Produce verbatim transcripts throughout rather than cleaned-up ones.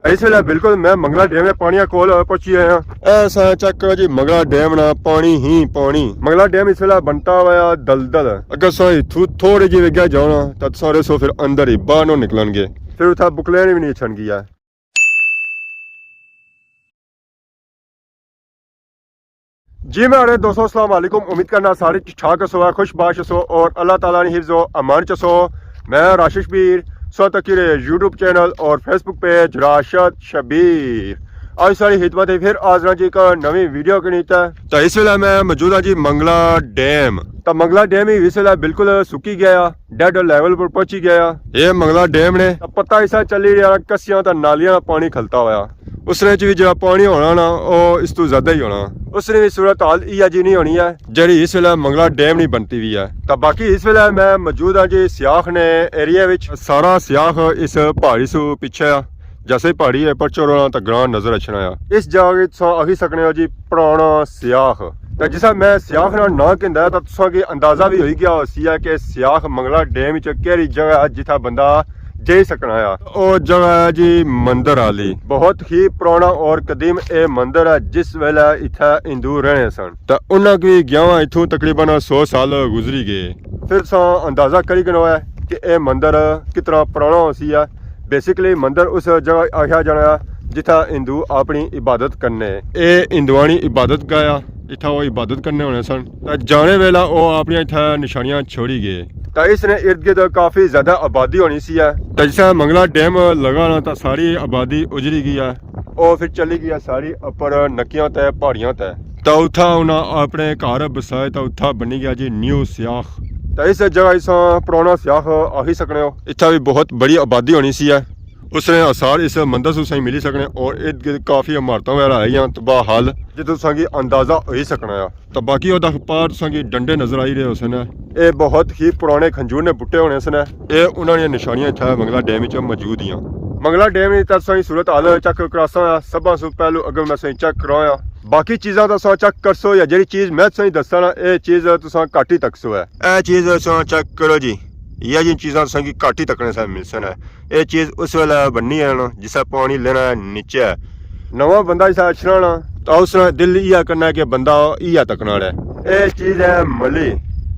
اس ویلے بالکل میں منگلا ڈیم نے پانی کول پہنچی آیا۔ اے سا چیک کرو جی، منگلا ڈیم نا پانی ہی پانی۔ منگلا ڈیم اس ویلے بنتا ہوا دلدل۔ اگر سا اتھوں تھوڑے جی وگیا جاؤ نا، تاں سارے سو پھر اندر ہی باہر نو نکلن گے۔ پھر اتھا بکلین بھی نہیں اچھن گیا۔ جی میرے دوستو، السلام علیکم۔ امید کرنا سارے ٹھیک ٹھاک ہسو، خوش باش ہسو اور اللہ تعالیٰ نے حفظ و امان چ ہسو۔ میں راشد شبیر، سو تکی رہے یوٹیوب چینل اور فیس بک پیج راشد شبیر۔ آج ساری خدمت ہے پھر حاضر ہاں جی ایک نویں ویڈیو کے نیتے۔ تو اس ویلے میں موجود ہاں جی منگلا ڈیم۔ تو منگلا ڈیم ہی اس ویلے بالکل سکی گیا، ڈیڈ لیول پر پہنچی گیا۔ یہ منگلا ڈیم نے۔ تو پتہ ایسا چلی رہا کسیاں تے نالیاں نا پانی کھلتا ہویا۔ اس نے چ بھی جڑا پانی ہونا نا، او اس تو زیادہ ہی ہونا۔ اس نے بھی صورت حال ایہا جی نہیں ہونی ہے، جڑی اس ویلے منگلا ڈیم نہیں بنتی ہوئی ہے۔ تاں باقی اس ویلے میں موجود ہاں جی سیاخ نے ایریا وچ۔ سارا سیاخ اس پہاڑی سو پیچھے آ۔ جیسے ہی پہاڑی اپر چڑھو نا تاں گراں نظر اچھنا آ۔ اس جگہ کی تساں آخی سکنے ہو جی پرانا سیاخ۔ تے جسا میں سیاخ نا ناں گھندا ہے تاں تساں کی اندازہ بھی ہوئی گیا ہوسی ہے کہ سیاخ منگلا ڈیم وچ کیہڑی جگہ ہے جتھا بندہ جائی سکنا آ۔ او جگہ ہے جی مندر آلی۔ بہت ہی پرانا اور قدیم اے مندر ہے، جس ویلے اتھا ہندو رہنے سن۔ تے انہاں کی گیاواں اتھوں تقریباً سو سال گزری گئے۔ پھر تساں اندازہ کری کنو ہے کہ اے مندر کتنا پرانا ہوسی ہے۔ بیسیکلی مندر اس جگہ آخیا جانا ہے جتھا ہندو اپنی عبادت کرنے۔ اے ہندوانی عبادت گاہ آ، اتھا او عبادت کرنے ہونے سن۔ تے جانے ویلا او اپنی اتھا نشانیاں چھوڑی گئے۔ تے اس نے ارد گرد کافی زیادہ آبادی ہونی سی ہے۔ تے جسا منگلا ڈیم لگا نا تے ساری آبادی اجڑی گئی ہے۔ او پھر چلی گئی ہے ساری اپر نکیاں تے پہاڑیاں تے۔ تے اتھا انہاں اپنے گھر بسائے تے اتھا بنی گیا جی نیو سیاخ۔ تے اس جگہ اساں پرانا سیاخ آخی سکنے ہو۔ اتھا بھی بہت بڑی آبادی ہونی سی ہے۔ اس نے آثار اس مندر سوں سائیں ملی سکنے اور ارد گرد کافی عمارتاں وغیرہ ہے یا تباہ حال، جتھوں تساں کی اندازہ ہوئی سکنا ہے۔ تے باقی او دکھ پار تساں کی ڈنڈے نظر آئی رہے ہوسن۔ اے بہت ہی پرانے کھنجور نے بوٹے ہونے سن۔ اے انہاں نیاں نشانیاں اتھا منگلا ڈیم وچ موجود ہیاں۔ منگلا ڈیم وچ تاں تساں کی صورت حال چیک کراساں، سبھاں سوں پہلو اگر میں تساں کی چیک کرایا۔ باقی چیزاں تاں تساں چیک کرسو یا جیہڑی چیز میں تساں کی دساں نا، اے چیز تساں گھٹ ہی تکسو ہے۔ اے چیز تساں چیک کرو جی، یہ جی چیزاں تساں کی گھٹ ہی تکنے سا ملسن ہے۔ اے چیز اس ویلے بننی ہے نا، جسے پانی لینا ہے نیچے۔ نواں بندہ جسے اچھنا نا، تاں اس نا دل ایہا کرنا ہے کہ بندہ ایہا تکنا ہے۔ اے چیز ہے ملی،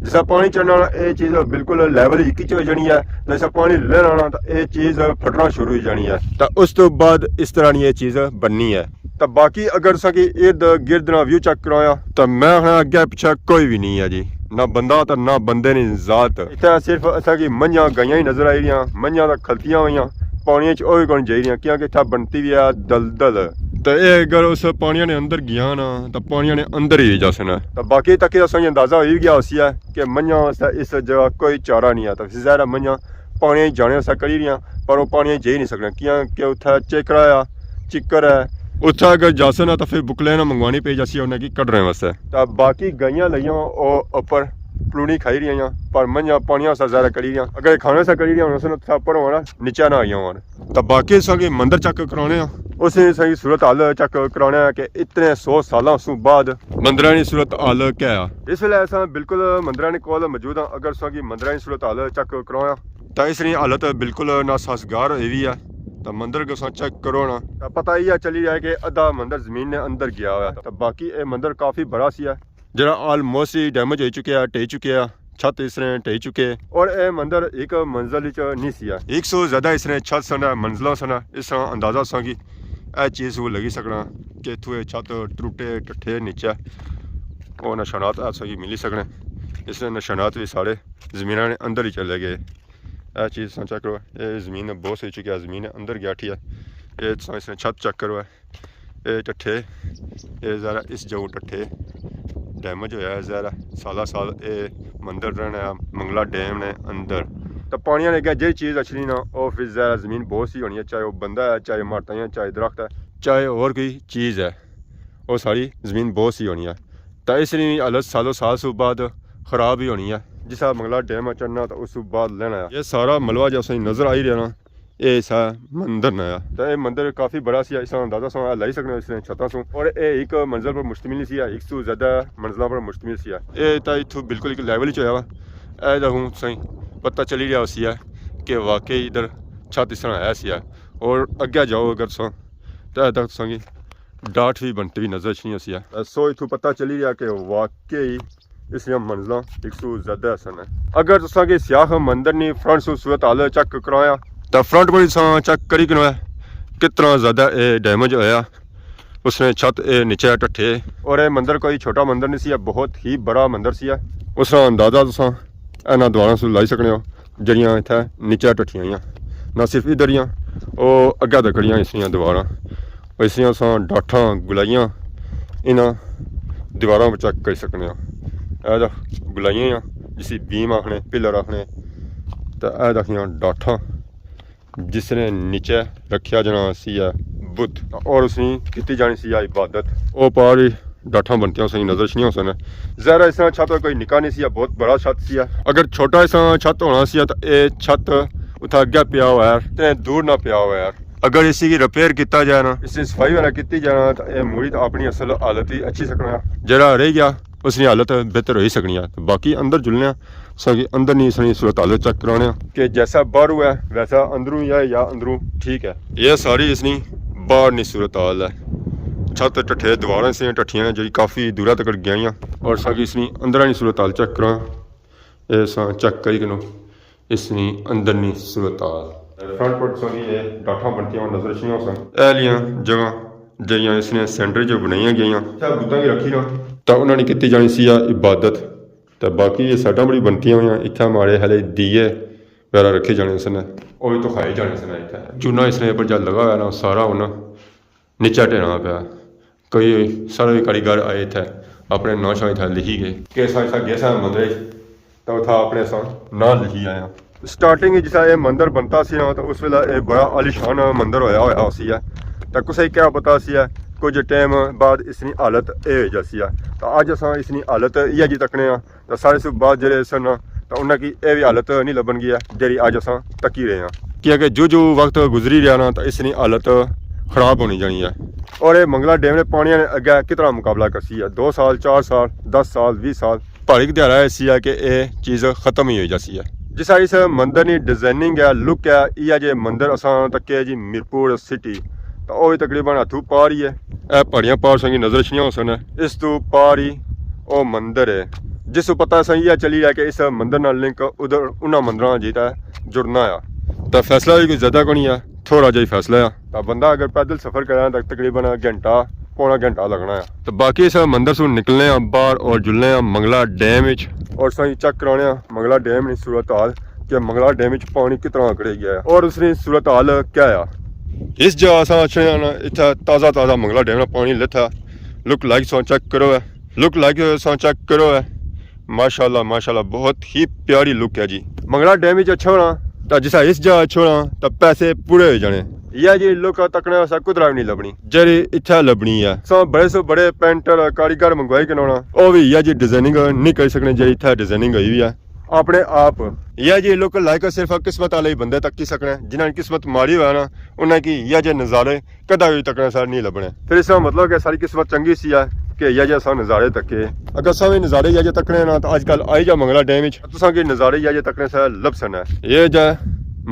جسے پانی چڑھنا نا، اے چیز بالکل لیول اکی چ ہو جانی ہے۔ جسے پانی لینا نا، تاں اے چیز پھٹنا شروع ہو جانی ہے۔ تاں اس تو بعد اس طرح نی اے چیز بننی ہے۔ تاں باقی اگر تساں کی ارد گرد نا ویو چیک کرایا، تاں میں آخنا اگے پچھے کوئی بھی نہیں ہے جی، نہ بندہ تاں نہ بندے نی ذات۔ اتھا صرف اساں کی منجھاں گائیاں ہی نظر آئی رہیاں، منجھاں تاں کھلتیاں ہوئیاں، پانیاں چ او وی کون جائی رہیاں، کیونکہ اتھا بنتی وی ہے دلدل۔ تے اے اگر اس پانیاں نے اندر گیا نا، تاں پانیاں نے اندر ہی جاسن۔ تاں باقی تکی تساں کی اندازہ ہوئی گیا ہوسی ہے کہ منجھاں واسطے اس جگہ کوئی چارہ نہیں ہے۔ تاں ظاہر ہے منجھاں پانیاں جانے واسطے کری رہیاں، پر او پانیاں جائی نہیں سکنا، کیاں کہ اتھا چیکڑا آ، چکر ہے۔ اتھا اگر جاسن نا تاں پھر بکلے نا منگوانی پئی جاسی انہاں کی کڈنے واسطے۔ تاں باقی گائیاں لگیاں او اپر پلونی کھائی رہیاں، پر منجھاں پانیاں واسطے ظاہر کری رہیاں۔ اگر کھانے واسطے کری رہیاں ہوسن تاں اپر ہونا، نیچے نہ آئیاں ہون۔ تاں باقی تساں کی مندر چیک کرانے آں، اس نے تساں کی صورت حال چیک کرانے آں کہ اتنے سو سالاں سوں بعد مندراں نی صورت حال کیا ہے۔ اس ویلے اساں بالکل مندراں نے کول موجود ہاں۔ اگر تساں کی مندراں نی صورت حال چیک کرایا، تاں اس نی حالت بالکل ناسازگار ہوئی ہوئی ہے۔ تاں مندر کو تساں چیک کرو نا، تاں پتہ ایہا چلی رہیا ہے کہ ادھا مندر زمین نے اندر گیا ہوا ہے۔ تاں باقی اے مندر کافی بڑا سی ہے، جڑا آلموسٹ ہی ڈیمیج ہوئی چکیا ہے، ٹہی چکیا ہے، چھت اس نے ٹہی چکے۔ اور اے مندر ایک منزل وچ نہیں سی ہے، ایک سو زیادہ اس نے چھت سن، منزلاں سن۔ اس طرح اندازہ تساں کی اے چیز کو لگی سکنا کہ اتھوں اے چھت ٹرٹے ٹٹھے نیچے، او نشانات تساں کی ملی سکنے۔ اس نے نشانات بھی سارے زمیناں نے اندر ہی چلے گئے۔ اے چیز تساں چیک کرو، اے زمین بہت ہوئی چکی ہے، زمین اندر گیا ٹھی ہے۔ اے تساں اس نے چھت چیک کرو، اے ٹٹھے، اے ذرا اس جگہ ٹٹھے ڈیمیج ہویا ہے، ذرا سالہ سال اے مندر رہنا ہے منگلا ڈیم نے اندر۔ تاں پانیاں نے اگے جیہڑی چیز اچھنی نا، او پھر ذرا زمین بہت سی ہونی ہے، چاہے او بندہ ہے، چاہے عمارتاں ہیں، چاہے درخت ہے، چاہے اور کوئی چیز ہے، او ساری زمین بہت سی ہونی ہے۔ تاں اس نی حالت سالوں سال سوں بعد خراب ہی ہونی ہے۔ جسا منگلا ڈیم چڑھنا تاں اس سوں بعد لینا ہے۔ یہ سارا ملبہ جو اساں نظر آئی رہیا نا، اے سا مندر نا ہے۔ تاں اے مندر کافی بڑا سی، اس نا اندازہ ساں لائی سکنے اس نے چھتاں سوں۔ اور اے ایک منزل پر مشتمل نہیں سی، ایک سو زیادہ منزلاں پر مشتمل سی۔ اے تاں اتھوں بالکل ایک لیول وچ ہویا وا۔ اے تاں ہن تساں پتہ چلی رہیا ہوسی ہے کہ واقعی ادھر چھت اس طرح ہے سی ہے۔ اور اگے جاؤ اگر تساں، تے اتھا تساں کی ڈاٹھ وی بنتی ہوئی نظر اچھنی ہوسی ہے۔ سو اتھوں پتہ چلی رہیا کہ واقعی اس دیاں منزلاں ہک سو زیادہ ہسن۔ اگر تساں کی سیاخ مندر نی فرنٹ سوں صورت حال چیک کرایا، تاں فرنٹ پر تساں چیک کری کنو ہے کتنا زیادہ اے ڈیمیج ہویا۔ اس نے چھت اے نیچے ٹٹھے، اور اے مندر کوئی چھوٹا مندر نہیں سی، اے بہت ہی بڑا مندر سی۔ اس نا اندازہ تساں انہاں دیواراں سوں لائی سکنے ہو، جڑیاں اتھے نیچے ٹٹھیاں ہوئیاں۔ نہ صرف ادھر ہیاں، او اگے تک کھڑیاں اس نیاں دیواراں۔ او اس نیاں اساں ڈاٹھاں، گلائیاں انہاں دیواراں پر چیک کری سکنے ہاں۔ اے دا گلائیاں ہیاں، جسی بیم آخنے، پلر آخنے، تے اے دا ہیاں ڈاٹھاں، جس نے نیچے رکھیا جانا سی ہے بت، اور اس نی کیتی جانی سی ہے عبادت۔ او پار ہی ڈاٹھاں بنتیاں اس نی نظر اچھنیاں ہوسن۔ ظاہر ہے اس طرح چھت کوئی نکا نہیں سی ہے، بہت بڑا چھت سی ہے۔ اگر چھوٹا اس طرح چھت ہونا سی ہے تاں اے چھت اتھا اگے پیا ہوا ہے، اتنے دور نہ پیا ہوا ہے۔ اگر اسی کی ریپیئر کیتا جائے نا، اس نی صفائی وغیرہ کیتی جائے نا، تاں اے مڑی تاں اپنی اصل حالت ہی اچھی سکنا۔ جیڑا رہ گیا، اس نی حالت بہتر ہوئی سکنی ہے۔ باقی اندر جلنے آں، اساں کی اندر نی اس نی صورت حال چیک کرانے آں کہ جیسا باہروں ہے ویسا اندروں ہی ہے یا اندروں ٹھیک ہے۔ یہ ساری اس نی باہر نی صورت حال ہے۔ چھت ٹٹھے، دیواراں اس نیاں ٹٹھیاں نے جڑی کافی دورہ تک گئیاں، اور اساں کی اس نی اندر نی صورت حال چیک کراں۔ اے اساں چیک کری کنو اس نی اندر نی صورت حال۔ فرنٹ پر تساں کی اے ڈاٹھاں بنتیاں ہوئیاں نظر اچھنیاں ہوسن۔ اے لیاں جگہ جیڑیاں اس نے سینٹر جو بنائیاں گئیاں، اتھے بتاں کی رکھی نا، تاں انہاں نے کیتی جانی سی آ عبادت۔ تے باقی یہ سائیڈاں بڑی بنتیاں ہوئیاں، اتھے ماڑے ہلے دیے وغیرہ رکھے جانے سن، او وی تخائے جانے سن۔ اتھے چونا اس نے پر جد لگا ہوا نا، سارا ہونا نیچا ٹھینا پیا۔ کوئی سارا وی کاریگر آئے اتھے، اپنے ناں شاں اتھے لکھی گئے کہ اساں اتھے گئے ساں مندر وچ، تاں اتھا اپنے اساں ناں لکھی آئے آں۔ سٹارٹنگ وچ جسا اے مندر بنتا سی نا، تاں اس ویلے اے بڑا عالیشان مندر ہویا ہویا سی ہے۔ تاں کسے کیا پتا سی ہے، کچھ ٹائم بعد اس نی حالت اے ہوئی جاسی ہے۔ تاں اج اساں اس نی حالت ایہا جی تکنے آں۔ تاں سارے سو بعد جڑے سن، تاں انہاں کی اے وی حالت نہیں لبن گئی ہے جڑی اج اساں تکی رہے ہاں۔ کیونکہ جو جو وقت گزری رہیا نا، تاں اس نی حالت خراب ہونی جانی ہے۔ اور اے منگلا ڈیم نے پانیاں نے اگے کتنا مقابلہ کرسی ہے؟ دو سال، چار سال، دس سال، ویہہ سال، بھاری دیہاڑا ایسی ہے کہ اے چیز ختم ہی ہوئی جاسی ہے۔ جس طرح اس مندر نی ڈیزائننگ ہے، لک ہے، ایہا جے مندر اساں تکے جی میرپور سٹی، تاں او وی تقریباً ہتھوں پار ہی ہے۔ اے پہاڑیاں پار سنگی نظر اچھنیاں ہوسن۔ اس تو پار ہی او مندر ہے، جس تو پتہ اساں ایہا چلی رہیا کہ اس مندر نال لنک ادھر انہاں مندراں جیتا جڑنا آ۔ تاں فاصلہ وی کوئی زیادہ کونی آ، تھوڑا جہی فاصلہ آ۔ تاں بندہ اگر پیدل سفر کرنا تاں تقریباً گھنٹہ، پونا گھنٹہ لگنا آ۔ تاں باقی اس مندر سوں نکلنے آں باہر اور جلنے آں منگلا ڈیم وچ، اور سائیں چیک کرانے آں منگلا ڈیم نی صورت حال کہ منگلا ڈیم وچ پانی کتنا کھڑے گیا ہے اور اس نی صورت حال کیا ہے۔ اس جگہ اساں اچھنے آں نا، اتھا تازہ تازہ منگلا ڈیم نا پانی لتھا۔ لک لائک سو چیک کرو ہے، لک لائک سو چیک کرو ہے۔ ماشاءاللہ، ماشاءاللہ، بہت ہی پیاری لک ہے جی۔ منگلا ڈیم وچ اچھو نا، تاں جسا اس جگہ اچھو نا، تاں پیسے پورے ہوئی جانے۔ یا جی لک تکنے واسطے کدرا وی نہیں لبنی، جیڑی اتھا لبنی ہے۔ سو بڑے سو بڑے پینٹر کاریگر منگوائی کنونا، او وی یا جی ڈیزائننگ نہیں کری سکنے جیڑی اتھا ڈیزائننگ ہوئی ہوئی ہے۔ اپنے آپ یا جی لک لائک صرف قسمت والے ہی بندے تکی سکنے، جنہاں نی قسمت ماڑی ہویا نا، انہاں کی یا جے نظارے کدا وی تکنے سا نہیں لبنے۔ پھر اس کا مطلب کہ ساری قسمت چنگی سی ہے کہ یا جے اساں نظارے تکے۔ اگر اساں وی نظارے یا جے تکنے نا، تاں اج کل آئی جا منگلا ڈیم وچ، تساں کی نظارے یا جے تکنے سا لبسن ہے۔ یہ جا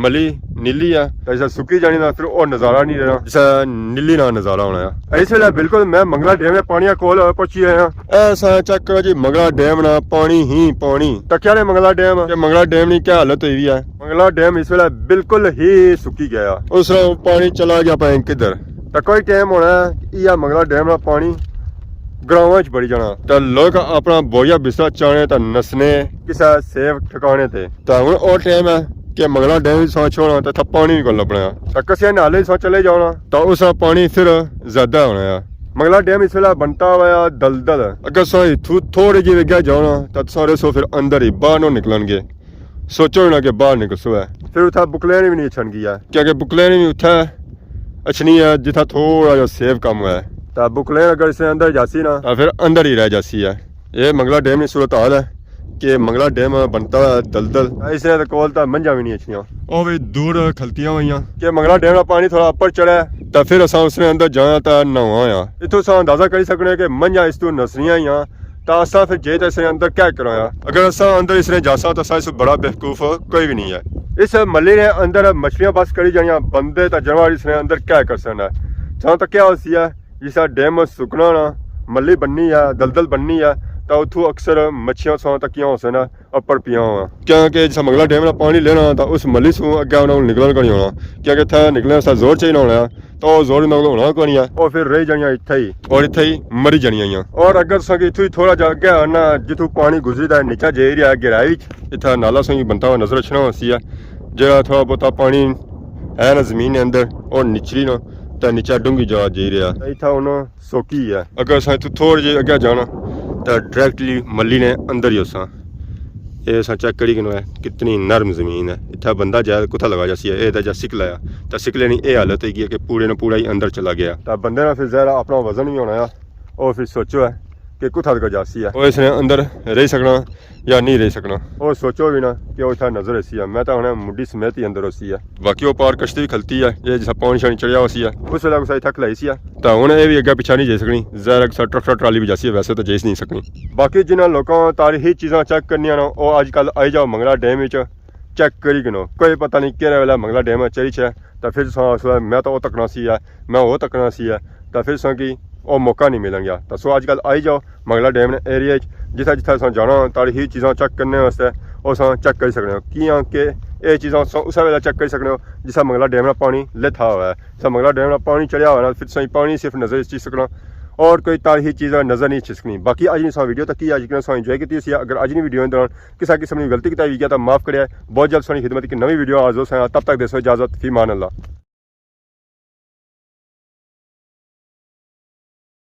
ملی نیلی ہے، تاں جسا سکی جانی نا، پھر او نظارہ نہیں رہنا، جسا نیلی نا نظارہ ہونا ہے۔ اس ویلے بالکل میں منگلا ڈیم نے پانی کول پہنچی آیا۔ اے سا چیک کرو جی، منگلا ڈیم نا پانی ہی پانی۔ تکیا نے منگلا ڈیم، کہ منگلا ڈیم نی کیا حالت ہوئی ہوئی ہے۔ منگلا ڈیم اس ویلے بالکل ہی سکی گیا۔ اس طرح پانی چلا گیا پائیں کدھر۔ تاں کوئی ٹائم ہونا ہے، یہ منگلا ڈیم نا پانی گراواں وچ بڑی جانا۔ تاں لوگ اپنا بوریا بسترا چانے تاں نسنے کسے سیف ٹھکانے تے۔ تاں ہن او ٹائم ہے کہ منگلا ڈیم وچ ساں چھوڑنا تاں اتھا پانی وی کون لبنا ہے۔ تاں کسے نالے ساں چلے جانا تاں اس نا پانی پھر زیادہ ہونا ہے۔ منگلا ڈیم اس ویلے بنتا ہوا ہے دلدل۔ اگر ساں اتھوں تھوڑے جے اگے جانا تاں سارے سو پھر اندر ہی باہر نو نکلن گے۔ سوچو ہی نہ کہ باہر نکلسو ہے۔ پھر اتھا بکلین وی نہیں اچھن گیا۔ کیونکہ بکلین وی اتھا اچھنی ہے جتھا تھوڑا جا سیف کم ہے۔ تاں بکلین اگر اس نے اندر جاسی نا، تاں پھر اندر ہی رہ جاسی ہے۔ یہ منگلا ڈیم نی صورت حال ہے کہ منگلا ڈیم بنتا ہے دلدل۔ اس نے کول تاں منجھاں وی نہیں اچھنیاں۔ او وی دور کھلتیاں ہوئیاں۔ کہ منگلا ڈیم نا پانی تھوڑا اپر چڑھا ہے، تاں پھر اساں اس نے اندر جانا تاں نہاواں آ۔ اتھوں اساں اندازہ کری سکنے کہ منجھاں اس تو نسنیاں ہیاں، تاں اساں پھر جے تے اس نے اندر کیا کرایا؟ اگر اساں اندر اس نے جاساں تاں اساں اس بڑا بیوقوف کوئی بھی نہیں ہے۔ اس ملی نے اندر مچھلیاں بس کری جانیاں، بندے تاں جانور اس نے اندر کیا کر سکنا ہے؟ جہاں تک کیا ہوسی ہے، جس طرح ڈیم سکنا نا، ملی بننی ہے، دلدل بننی ہے، تاں اتھوں اکثر مچھیاں ساں تکیاں ہوسن، اپر پیاں ہوا۔ کیونکہ جسا منگلا ڈیم نا پانی لینا تاں اس ملی سوں اگے انہاں کول نکلن کونی ہونا، کیونکہ اتھا نکلنے واسطے زور چاہینا ہونا، تاں او زور انہاں کول ہونا کونی ہے، او پھر رہ جانیاں اتھا ہی اور اتھا ہی مری جانیاں ہیاں۔ اور اگر تساں کی اتھوں ہی تھوڑا جا اگے آنا، جتھوں پانی گزری دا ہے، نیچا جائی رہیا ہے گہرائی وچ، اتھا نالا تساں کی بنتا ہوا نظر اچھنا ہوسی ہے، جیڑا تھوڑا بہتا پانی ہے نا زمین نے اندر، او نچلی نا، تاں نیچا ڈونگھی جا جائی رہیا۔ اتھا ہن سوکی ہے۔ اگر اساں اتھوں تھوڑے جے اگے جانا تاں ڈائریکٹلی ملی نے اندر ہی ہوساں۔ اے اساں چیک کری گھنو ہے، کتنی نرم زمین ہے۔ اتھا بندہ جائے کتھا لگا جاسی ہے، اے تاں جا سکلا ہے، تاں سکلے نی اے حالت ہوئی گئی ہے کہ پورے نہ پورا ہی اندر چلا گیا۔ تاں بندے نا پھر ظاہر اپنا وزن وی ہونا ہے، او پھر سوچو ہے کہ کتھا تک جاسی ہے۔ او اس نے اندر رہی سکنا یا نہیں رہی سکنا۔ او سوچو بھی نہ کہ او اتھا نظر ایسی ہے، میں تاں ہن مڈی سمیت ہی اندر ہوسی ہے۔ باقی او پار کشتی وی کھلتی ہے، اے جسا پانی شانی چڑھیا ہوسی ہے، اس ویلے کسا اتھا کھلائی سی ہے۔ تاں ہن اے وی اگے پچھا نہیں جائی سکنی، ظاہر ہے کسا ٹریکٹر ٹرالی وی جاسی ہے، ویسے تاں جائی نہیں سکنی۔ باقی جنہاں لوکاں تاریخی چیزاں چیک کرنیاں نا، او اج کل آئی جاؤ منگلا ڈیم وچ، چیک کری گھنو، کوئی پتہ نہیں کیڑے ویلے منگلا ڈیم چڑھی چھے، تاں پھر تساں اس ویلے میں تاں او تکنا سی ہے، میں او تکنا سی ہے، تاں پھر تساں کی او موقع نہیں ملن گیا۔ تاں سو اج کل آئی جاؤ منگلا ڈیم نے ایریا اچ، جتھا جتھا تساں جانا ہو تاریخی چیزاں چیک کرنے واسطے، او تساں چیک کری سکنے ہو، کیاں کہ اے چیزاں تساں اسے ویلے چیک کری سکنے ہو جسا منگلا ڈیم نا پانی لتھا ہوا ہے۔ جسا منگلا ڈیم نا پانی چڑھیا ہوا نا، پھر تساں پانی صرف نظر اچھی سکنا اور کوئی تاریخی چیزاں نظر نہیں اچھی سکنی۔ باقی اج نی تساں ویڈیو تکی، اج کی تساں انجوائے کیتی ہوسی۔ اگر اج نی ویڈیو دوران کسا قسم نی غلطی کتائی ہوئی گیا تاں معاف کریا۔ بہت جلد تساں نی خدمت اچ نوی ویڈیو حاضر ہوساں، تب تک دیسو اجازت، فی امان اللہ۔